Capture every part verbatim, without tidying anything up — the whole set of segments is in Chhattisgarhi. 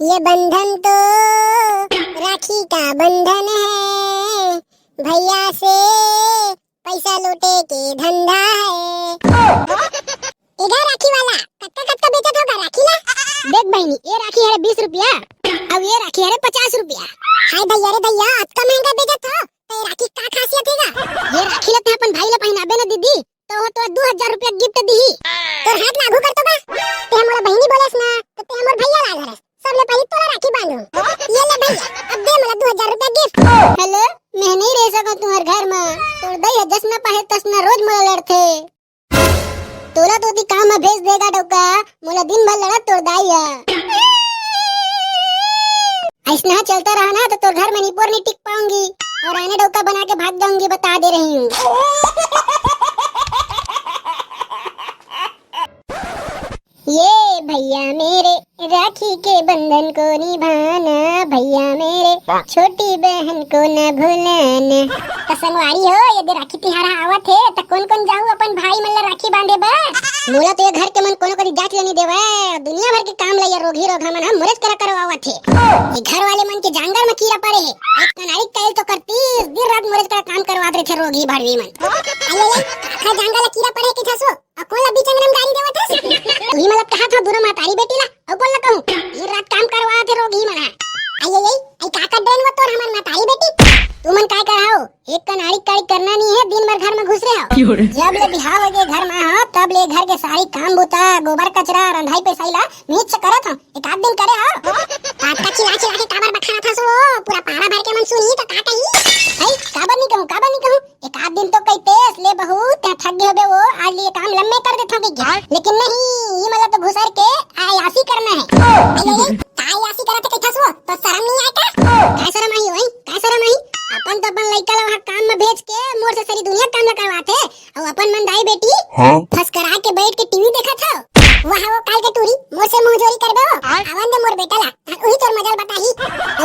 ये बंधन तो राखी का बंधन है, भैया से पैसा लूटे के धंधा है। ए गा राखी वाला, कतका कतका बेचत हो गा राखी ला? देख बहिनी, ये राखी हरे बीस रुपया, अउ ये राखी हरे पचास रुपया। हाय भैया रे भैया, अतका महंगा बेचत हो, त ये राखी का खासियत हे गा? ये राखी ला ते अपन भाई ला पहिनाबे ना दीदी, त वो तो दू हजार रुपया गिफ्ट दिही। तोर हाथ लागू कर तो गा, ते हमला बहिनी बोलेस ना, त ते हमर भैया ला धरस। सबले पहले तोला राखी बांधू। ये ले भैया, अब दे मोला दू हजार रुपया गिफ्ट। हेलो, मैं नहीं रह सकूं तुम्हारे घर में। तोर दई ह जसना पाहे तसना रोज मोला लड़थे। तोला तो ओती काम में भेज देगा डौका, मोला दिन भर लड़त तोर दाई ह। ऐसना चलता रहा ना तो तोर घर में निपोर नहीं टिक पाऊंगी और आने डौका बना के भाग जाऊंगी, बता दे रही हूँ। ये भैया मेरे, राखी के बंधन को निभाना, भैया मेरे, छोटी बहन को न भुलाना। त संगवारी हो, यदि राखी तिहार ह आवत हे, त कोन कोन जाहू अपन भाई मन ला राखी बांधे बर? मोला तो ये घर के मन कोनो कति जांच लेने देवय, दुनिया भर के काम ला ये रोगही रोगहा मन ह मोरेच करा करवावत हे। ये घर वाले मन के जांगर म कीरा पड़े हे, एक कनारी कइल तो करतीस, दिन रात मोरेच करा काम करवात रहिथे रोगही भड़वी मन। अरे, अरे, काखर जांगर ला कीरा पड़े हे कहिथस वो? अउ कोन ला बीच अंगना म गारी देवत हस? तुही मतलब कहा था दोनों महतारी बेटी ला, अउ कोन ला कहूं? दिन रात काम करवात हे रोगही मन ह। आई, आई, आई, आई का कर देन वो तोर हमर महतारी बेटी? तुमन काय करहव? एक कन आड़ी काड़ी करना नहीं है, दिन भर घर में घुस रहे हो। क्यों रे? जब ले बिहाव हो गए घर में हो, तब ले घर के सारी काम बुता, गोबर कचरा, रंधाई पेसाई ला मीच से करत हो। एक आध दिन करे हो। अतका चिल्ला चिल्ला के काबर बखानत हस वो? पूरा पारा भर के मन सुनही त का कही? हई, काबर नहीं कहूं, काबर नहीं कहूं? एक आध दिन तो कहितेस, ले बहू, तैं थक गए होबे वो, आज ले काम लम्बे कर देथों कहिके। लेकिन नहीं, ये मतलब तो घुसर के आयासी करना है। अरे, अरे, का आयासी करत हे कहिथस वो? तो शरम नहीं आय का? काय शरम आही वही? काय शरम आही? अपन तो अपन लइका ला वहाँ काम में भेज के मोर से सारी दुनिया काम ला करवाथे, अउ अपन मन दाई बेटी हाँ? फसकरा के बैठ के टीवी देखत हो। वाह वो काल के टूरी, मोर से मुंहजोरी करबे हो? आय? आवन दे मोर बेटा ला, तहन उही तोर मजल बताही।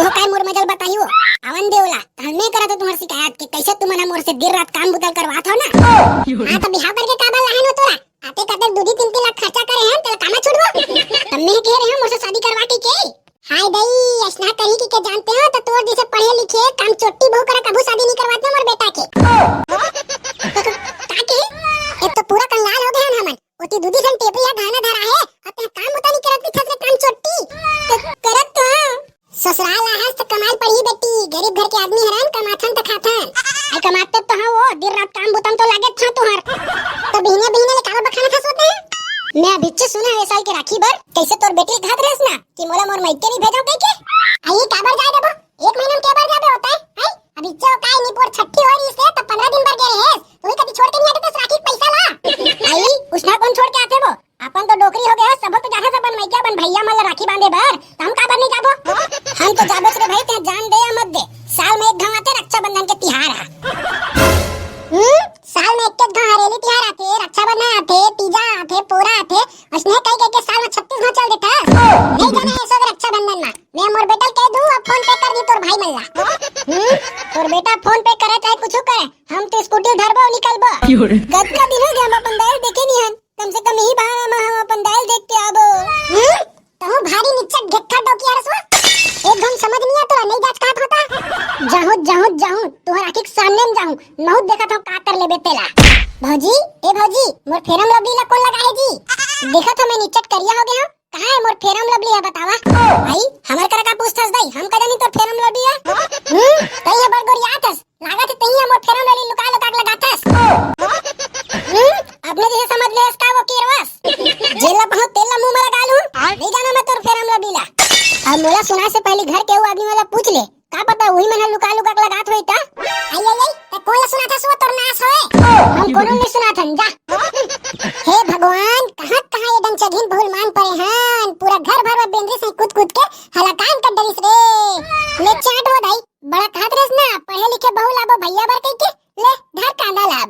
ओहो काय मोर मजल बताही वो? आवन दे ओला, तहन मैं करत हो तुम्हार शिकायत के कैसे तुमन ह मोर से दिन रात काम बुतल करवात हो ना। हाँ, त बिहाव करके का बल लाहन हो तोरा? आते कते दू दी तीन तीन लाख खर्चा करे हन, तेला कामा छुड़बो? त मैं कह रहे हूँ मोर से शादी करवा के के? हाय दई, अइसना करही कहिके जानते हो त तोर जइसे पढ़े लिखे काम चोट्टी बहू करा कभू शादी नहीं करवात ना मोर बेटा के। का कहे? एक तो पूरा कंगाल हो गए हन हमन। ओती दू दी झन टेपरी ह घाना धरा हे, अउ तैं काम बुता नहीं करत दिखत रे काम चोट्टी। क-, करत तो हंव। ससुराल आहस त कमाल पड़ही बेटी, गरीब घर के आदमी हरन, कमाथन त खाथन। आई कमाते तो हंव वो, दिन रात काम बुता म तो लागेच हंव तुंहर। त बिहनिया बिहनिया ले काबर बखानत हस वो तैं? मैं अभिच्चे सुना हंव ए साल के राखी बर, कइसे तोर बेटी ल कहत रहेस ना कि मोला मोर मइके नहीं भेजव कहिके। आई काबर जाय देबो? एक महीना म के बर जाबे होता है? हैं? अभिच्चे वो काय निपोर छट्ठी हो रहिसे त पंद्रह दिन बर गे रहेस, त उही कती छोड़ के नहीं आते तस राखी के पैसा ला। आई, उसना कोन छोड़ के आथे वो? अपन तो डोकरी हो गए, सबो तो जाथस अपन मइके अपन भैया मन ला राखी बांधे बर, त हम काबर नहीं जाबो? हम तो जाबोच रे भाई, तैं जान दे या मत दे, साल में एक घांव आथे रक्षाबंधन के तिहार ह। हम्म, साल में एक एक घांव हरेली तिहार आथे, रक्षाबंधन आथे, तीजा आथे, पोरा आथे, अइसने कहि कहि के साल में छत्तीस घांव चल देथस। नहीं जाना ये सब रक्षाबंधन में। मैं मोर बेटा ल कह दूं, अब PhonePe कर दी तोर भाई मन ला। हम्म? तोर बेटा PhonePe करे चाहे कुछु करे, हम तो स्कूटी धरबो अउ निकलबो। क्यों रे? कतका दिन हो गए हम अपन दाई ल देखे नहीं हन, कम से कम यही बहाना में हम अपन दाई ल देख के आबो। हम्म? तहूं भारी निच्चट घेट्ठा डोकी हरस वो। एक घन समझ नहीं आ तोला, नहीं जाच कहत होता। जाहूं, जाहूं, जाहूं, तुंहर आंखी के सामने में जाहूं, महूं देखत हंव का कर लेबे तेला। भौजी, ए भौजी, मोर Fair and Lovely ला कोन लगाहे जी? देखत हंव मैं निच्चट करिया हो गए हंव, कहाँ है मोर Fair and Lovely है बतावा? आई, हमर करा का पूछथस दई, हम का जानी तोर Fair and Lovely है? हम्म, तई ह बड़ गोरियात हस, लागत हे तई ह मोर Fair and Lovely लुका लुका के लगाथस। हम्म, अपने जइसे समझ लेस का वो केरवस? जेला पाहूं तेला मुंह में लगा लूं, नहीं जाना मैं तोर Fair and Lovely ला। अब मोला सुनाय से पहले घर के वो आदमी वाला पूछ ले, का पता उही मन ह लुका लुका के लगात होही त। आई, आई, आई, त कोन ला सुनाथस वो तोर नास होय? हम कोनो नहीं सुनाथन, जा। हे भगवान, कहाँ कहाँ ये डंचगिन बहुल मान पड़े हन, पूरा घर भर में बेंदरी से कूद कूद के हलाकान कर डरिस रे। ले चाट वो दाई, बड़ा कहत रेस ना, पढ़े लिखे बहू लाबो भैया बर कहिके, ले धर कांदा लाब।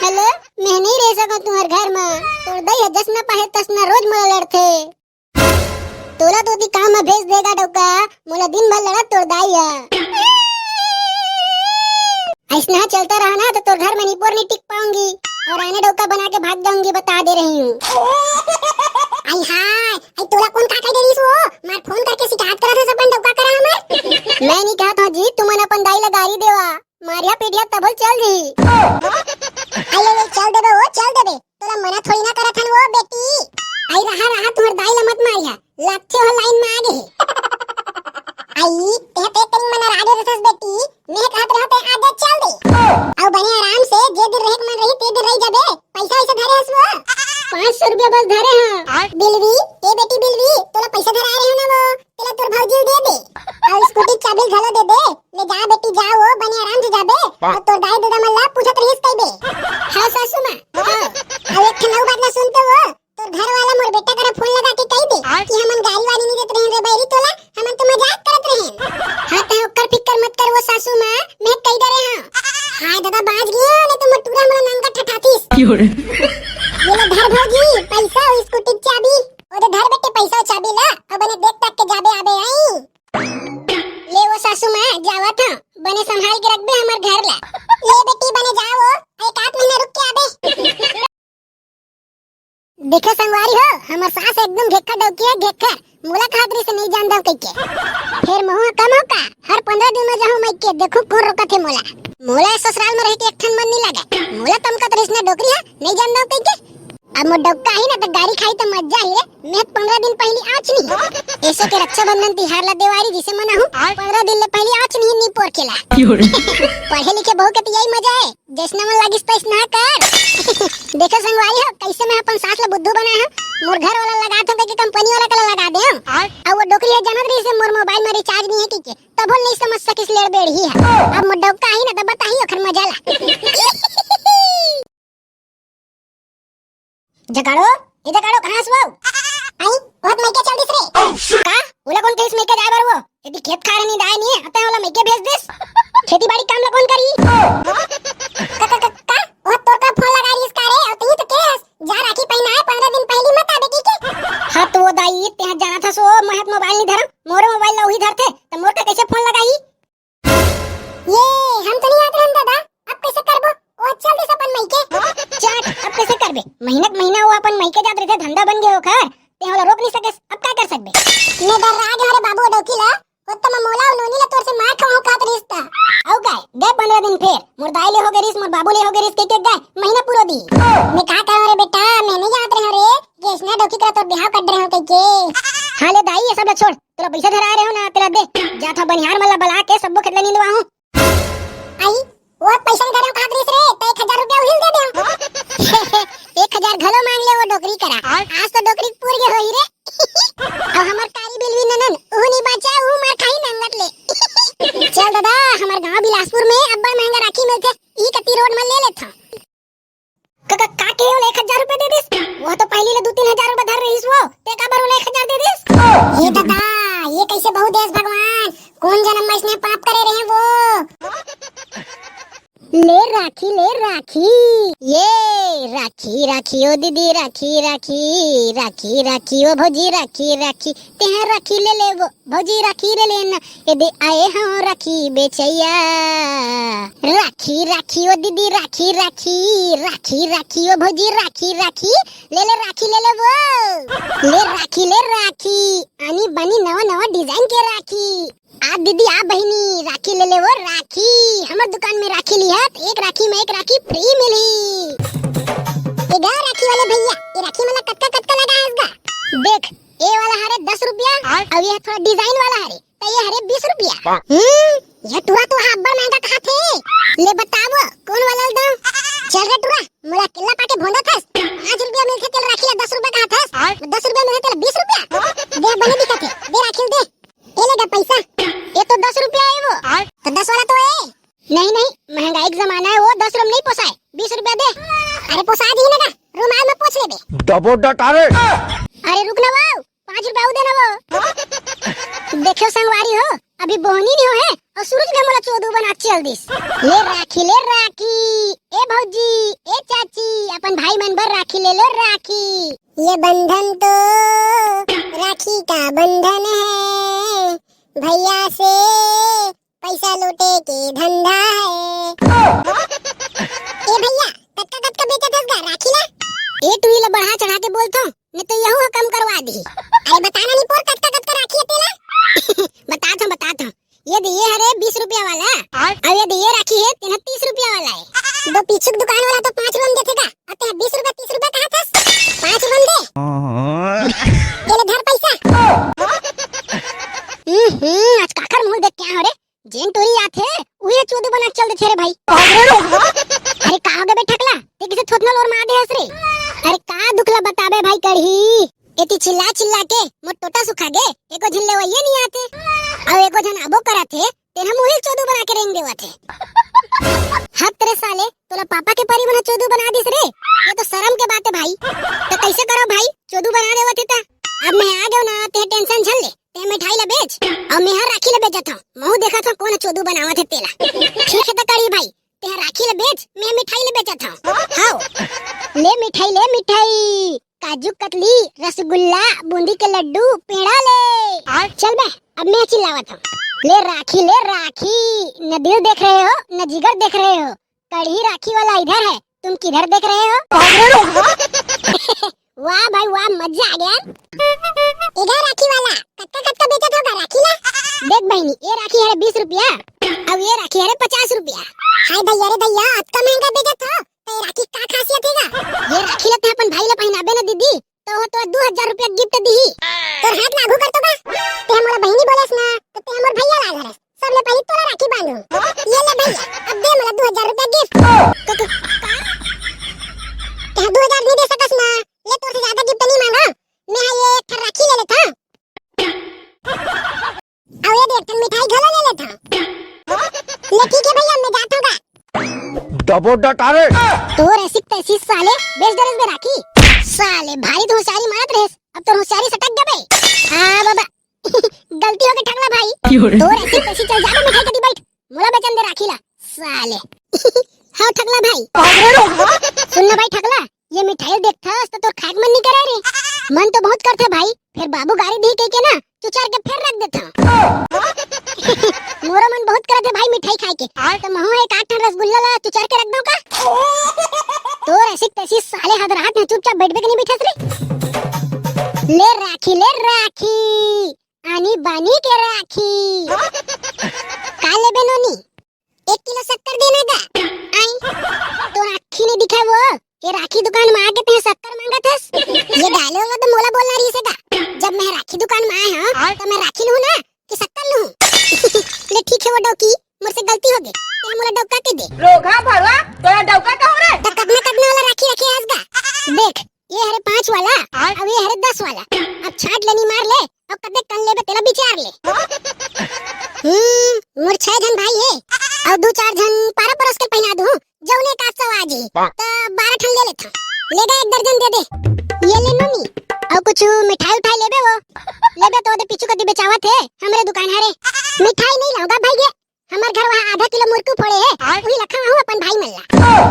हेलो, मैं नहीं रह सकूं तुम्हार घर में, तोर दई ह जसना पाहे तसना रोज मोला लड़थे। तोला तो ओती काम में भेज देगा डौका, मोला दिन भर लड़त तोर दाई ह। अइसना चलता रहा ना तो तोर घर में निपोर नहीं टिक पाऊंगी और आने डौका बना के भाग जाऊंगी, बता दे रही हूँ। आई हाय, आई तोला कौन का कह दे रही हो? पीढ़िया तभो चल जी। अरे, अरे, चल देबे वो, चल देबे। तोला मना थोड़ी ना करत हन वो बेटी। आई रहा, रहा, तुहर दाई ला मत मारिहा। लागथे हो लाइन में आ गे हे। आई, तें तो एक कनी मना रागे रथस बेटी। मैं कहत रहो ते आगे चल दे। अउ बने आराम से जे दिन रहे के मन रही, ते दिन रही जाबे। पैसा वैसा धरे हस वो? पाँच सौ रुपया बस धरे हँव। बिलवी, ए बेटी बिलवी, तोला पैसा धरा रहे हो ना वो, तेला तोर भौजी दे दे। अउ स्कूटी के चाबी घलो दे दे। ले जा बेटी, जा वो, बने आराम से जाबे। अउ तोर दाई ददा मन ला पूछत रहिस कहिबे। हाँ सासू माँ, हाँ। अउ एक ठन अउ बात ला सुन तो वो, तोर घर वाला मोर बेटा करा फोन लगा के कहि दे कि हमन गारी वारी नहीं देत रहे रे बैरी तोला, हमन तो मजाक करत रहे। हाँ, तैं ओकर फिकर मत कर वो सासू माँ, मैं कहि डरे हँव। हाँ ददा, बाँच गे, नहीं तो मोर टूरा हमला नंगा ठठातिस। ये ले धर भौजी, पैसा अउ स्कूटी के चाबी। ओ दे धर बेटे पैसा अउ चाबी ला, अउ बने देख ताक के जाबे आबे आई। ले वो सासू माँ, जावत हँव, बने संभाल के रखबे हमर घर ला। ले बेटी बने जाओ, एक आध महीना रुक के आबे। देखे संगवारी हो, हमर सास एकदम घेक्खा डौकी हे, घेक्खा। मोला कहत रहिस नहीं जान दव कहिके। फेर महूँ कम हो का, हर पंद्रह दिन में जाहूँ मइके, देखहूँ कोन रोकत हे मोला। मोला ससुराल में रहे के एक ठन मन नहीं लागे। मोला तमकत रहिस ना डोकरी हे, नहीं जान दव कहिके। अब मोर डौका आही ना त गारी खाही त मजा आही रे। मैं पंद्रह दिन पहिली आँच नहीं। ऐसे के रक्षाबंधन तिहार ला देवारी जिसे मनाहूँ, पंद्रह दिन ले पहिली आँच नहीं, नहीं पोर केला। पढ़े लिखे बहू के त यही मजा हे, जैसना मन लागिस तैसना कर। देखो संगवारी हो, कैसे मैं अपन सास ला बुद्धू बनाए हँव। मोर घर वाला लगा थो कहिके कंपनी वाला करा लगा दे हँव। अउ वो डोकरी हे जानत रहिस मोर मोबाइल में रिचार्ज नहीं हे कहिके, तभो नहीं समझ सकिस लेड़ बेड़ ही हे। अब मोर डौका आही ना त बताही ओखर मजा ला। जगाड़ो, ए जगाड़ो, कहाँ हस वो? आई, ओह त मइके चल दिस रे। का? ओला कोन कहिस मइके जाए बर वो? यदि खेत खार निंदाए नहीं हे, अतः ओला मइके भेज दिस। खेती बाड़ी काम ला कोन करही? का, का, का, का? ओह तोर करा फोन लगा रहिस का रे? अउ तहीं तो केहेस, जा राखी पहिनाए, पंद्रह दिन पहिली मत आबे कहिके। हाँ तो वो दाई, तें जानत हस वो, मैं ह त मोबाइल नहीं धरँव, मोरो मोबाइल ला उही धरथे, त मोर करा कैसे फोन लगाही? ये, हम तो नहीं आत रहन दादा, अब कैसे करबो? ओ चल दिस अपन मइके। चट, अब कैसे करबे? महीना के महीना वो अपन मइके जात रहिथे, धंधा बन गे ओखर, तें ओला रोक नहीं सकेस, अब का कर सकबे? मैं डर्रा गेंव रे बाबू डौकी ला, ओ त मैं मोला अउ नोनी ला तोर से मार खवाहूँ कहत रहिस त। अउ काय, गए पंद्रह दिन फेर, मोर दाई ले होगे रिहिस, मोर बाबू ले होगे रिहिस, कहिके गए, महीना पूरा दिस। मैं का कहँव रे बेटा, मैं नहीं आत रहेंव रे, कि अइसना डौकी करा तोर बिहाव कर डरे हँव कहिके। हाँ ले दाई, ये सब ला छोड़, तोला पैसा धराए रहेंव ना, तेला दे, जात हँव बनिहार मन ला बला के सब्बो खेत ला निंदवाहूँ। आई, वो पैसा नहीं धरे हँव कहत रहिस रे, त एक हजार रुपया उही ल दे दे। एक हजार घलो मांग ले वो डोकरी करा। आज तो डोकरी पूर गे होही रे। अउ हमर कारी बिलवी ननन, उहू नहीं बाँचे, उहू मार खाही नंगत ले। चल दादा, हमर गाँव बिलासपुर में अब्बड़ महंगा राखी मिलथे, ई कती रोड में ले लेथँव। का, का, का कहे ओला एक हजार रुपया दे दिस? वो तो पहिली ले दू तीन हजार रुपया धर रहिस वो, ते काबर ओला एक हजार दे दिस? ए दादा, ये कैसे बहू देस भगवान? कोन जनम में इसने पाप करे रहे वो? ले राखी, ले राखी। ये राखी, राखी ओ दीदी, राखी, राखी, राखी, राखी ओ भौजी, राखी, राखी। तें ह राखी ले ले वो, भौजी राखी ले लेना, एदे आए हँव राखी बेचइया। राखी, राखी ओ दीदी, राखी, राखी, राखी, राखी ओ भौजी, राखी, राखी, ले ले राखी ले ले वो। ले राखी, ले राखी, आनी बानी नवा नवा design के राखी। आ दीदी, आ बहिनी, राखी ले ले वो राखी। हमर दुकान में राखी लिहा त एक राखी में एक राखी free मिलही। ए गा राखी वाले भैया, ये राखी मन ला कतका कतका लगा हस गा? देख, ए वाला हरे दस रुपया, अउ ये थोड़ा design वाला हरे, त ये हरे बीस रुपया। हम्म, ये टूरा तो अब्बड़ महंगा कहाथे। ले बताओ, कोन वाला ल दँव? चल रे टूरा, मोला अकेल्ला पाके भोंदत हस। पाँच रुपया मिलथे तेला राखी ला दस रुपया कहाथस। दस रुपया मिलथे तेला बीस रुपया। दे बने दिखत हे, दे राखी ल दे। ए ले गा पैसा। ये तो दस रुपया हे वो। त दस वाला तो हे। नहीं, नहीं, महंगाई के जमाना हे वो, दस रुपया में नहीं पोसाय, बीस रुपया दे। अरे पोसा दिही ना गा, रुमाल में पोछ लेबे। दबो डटारे। अरे रुक ना वो, पाँच रुपया अउ दे ना वो। देखो संगवारी हो, अभी बोहनी नहीं होहे अउ सूरज ने मोला चोदू बना के चल दिस। ले राखी, ले राखी, ए भौजी, ए चाची, अपन भाई मन बर राखी ले लो राखी। ये बंधन तो राखी का बंधन है, भैया से पैसा लूटे के धंधा है। ए भैया, कतका कतका बेचत हस गा राखी ला? ए टूरी ला बढ़ा चढ़ा के बोलथो, नहीं तो यहू ह कम करवा दिही। अरे बता ना निपोर, कतका कतका राखी हे तेला? बतात हँव, बतात हँव। ये दे, ये हरे बीस रुपया वाला। अउ ये दे, ये राखी हे, तेन ह देवत हे। हत रे साले, तोला पापा के परी मन ह चोदू बना दिस रे। ये तो शर्म के बात हे भाई। त कइसे करव भाई, चोदू बना देवत हे त। अब मैं आ गेंव ना, तें tension झन ले, तें मिठाई ला बेच, अउ मैं ह राखी ला बेचत हंव। महूं देखत हंव कोन चोदू बनावत हे तेला। ठीक हे त करी भाई, तें राखी ला बेच, मैं मिठाई ला बेचत हंव। हाव, ले मिठाई, ले मिठाई, काजू कतली, रसगुल्ला, बूंदी के लड्डू, पेड़ा ले। चल बे, अब मैं चिल्लावत हंव। ले राखी, ले राखी, न दिल देख रहे हो, न जिगर देख रहे हो, कड़ही राखी वाला इधर है, तुम किधर देख रहे हो? वाह भाई वाह, मजा आ गया। इधर राखी वाला, कतका कतका बेचत होगा राखी ला? देख बहिनी, ये राखी हरे बीस रुपया, अउ ये राखी हरे पचास रुपया। हाय भैया रे भैया, अतका महंगा बेचत हो, त ये राखी का खासियत हेगा? ये राखी ला तें अपन भाई ला पहिनाबे ना दीदी, त वो तो दू हजार रुपया gift दिही। तोर हाथ लागू कर तो बा, तें मोला बहिनी बोलेस ना, त तें मोर भैया ला धरेस। सबले पहिली तोला राखी बांधहूं। ये ले भैया, अब दे मोला दू हजार रुपया gift। क-, क-, का? तें दू हजार नइ दे सकस ना, ले तोर से जादा gift नइ मांगंव। मैं हा ये एक ठन राखी ले लेथंव। अउ ये दे एक ठन मिठाई घलो ले लेथंव। ले ठीक हे भैया, मैं जाथंव गा। दबो डटारे। तोर ऐसी तैसी साले, बेच डरेस बे राखी। साले भारी तो होशियारी मारत रहेस, अब तोर होशियारी सटक गे बे। हां बाबा, गलती होगे ठगला भाई। क्यों रे? तोर ऐसी तैसी, चल जा बे मिठाई कती बइठ, मोला बेचन दे राखी ला, साले। हां ठगला भाई। सुन ना भाई ठगला, ये मिठाई देखथस त तोर खाए के मन नइ करे रे। मन तो बहुत करथे भाई, फेर बाबू गारी दिही कहिके ना, चुचार के फेर रख देथंव। मोरो मन बहुत करथे भाई मिठाई खाए के, त महूं एक आध ठन रसगुल्ला ला चुचार के रख दंव का? तोर ऐसी तैसी साले, हद रात में चुपचाप बइठबे के नइ बइठस रे। ले राखी, ले राखी, आनी बानी के राखी। का लेबे नोनी? एक किलो शक्कर देना गा। आई, तोर आँखी नइ दिखय वो? ये राखी दुकान में आके तें शक्कर मांगत हस? ये dialogue तो मोला बोलना रहिस हे गा। जब मैं राखी दुकान में आय हंव, त मैं राखी लूहूं ना कि शक्कर लूहूं? ले ठीक हे वो डौकी, मोर से गलती होगे, तें मोला डौका कहि दे। रोगहा भड़वा, तोला डौका कहूं रे? त कतना कतना वाला राखी रखे हस गा? देख, ये हरे पाँच वाला, आय। अउ ये हरे दस वाला। अब छांट लेनी मार ले, अउ कतेक कन लेबे तेला बिचार ले। हम्म, मोर छह झन भाई हे, अउ दू चार झन पारा परोस के पहिना दूं, जउने एक आध सौ आ जाही, त बारह ठन ले लेथंव। ले गा, एक दर्जन दे दे। ये ले नोनी, अउ कुछ मिठाई उठाई लेबे वो? लेबे त ओदे पीछू कती बेचावत हे, हमरे दुकान हरे। मिठाई नइ लांव गा भाई गे, हमर घर वहां आधा किलो मुरकू फोड़े हे, आय। उही ला खवाहूं अपन भाई मन ला।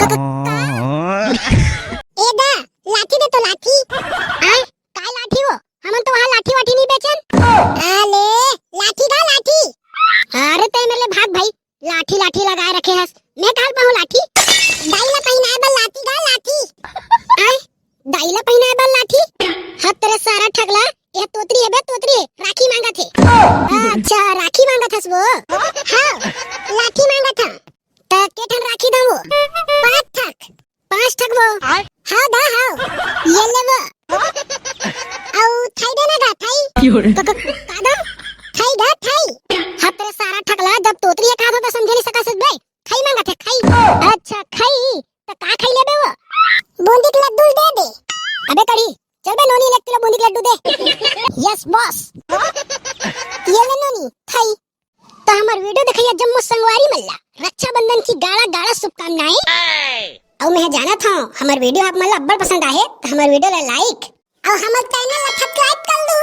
क-, क-, का? ए दा, लाठी दे तो लाठी। आय, काय लाठी वो? हमन तो वहां लाठी वाठी नइ बेचन। अले, लाठी गा लाठी। अरे तें मेर ले भाग भाई, लाठी लाठी लगाय रखे हस, मैं काल पाहूं लाठी? दाई ला पहिनाय बर लाठी गा लाठी। आय, दाई ला पहिनाय बर लाठी? हत रे सारा ठगला, ये तोतरी हे बे, तोतरी हे, राखी मांगत हे। अच्छा, राखी मांगत हस वो? हां, लाठी मांगत हंव। त के ठन राखी दंव वो? पांच ठक। पांच ठक वो? हां दा, हां। ये ले वो। अउ थाई देना गा, थाई। क-, क-, का दंव? थाई गा, थाई। हत रे सारा ठगला, जब तोतरी हे कहाथंव त समझे नइ सकस बे। खई मांगत हे, खई। अच्छा, खई। त का खई लेबे वो? बूंदी के लड्डू दे दे। अबे कड़ी, चल बे नोनी, एक किलो बूंदी के लड्डू दे। Yes boss। ये ले नोनी, खई। त हमर video देखइया जम्मो संगवारी मन ला रक्षाबंधन की गाड़ा गाड़ा शुभकामनाएं। अउ मैं जानत हंव, हमर video आप मन ला अब्बड़ पसंद आहे, त हमर video ला like अउ हमर channel ला subscribe कर दू।